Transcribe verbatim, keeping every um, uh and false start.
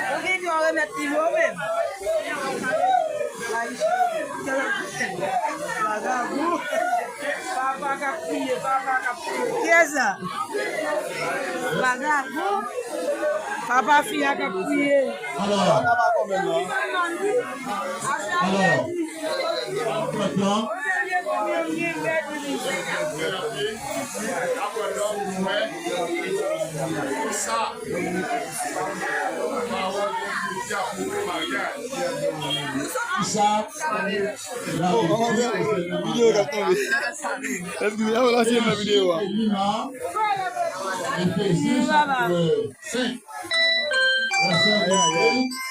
Ou gen dwa remèt li yo menm. Vagabon. Papa k ap kriye, papa k ap kriye. Kiyès sa? Vagabon. Papa fi a k ap kriye. Alò, alò, pèp la, Sa, la, videyo k ap tonbe. Èske y ap lanse nan videyo a? Lima, Efezyen chapit senk, vèsè vennde.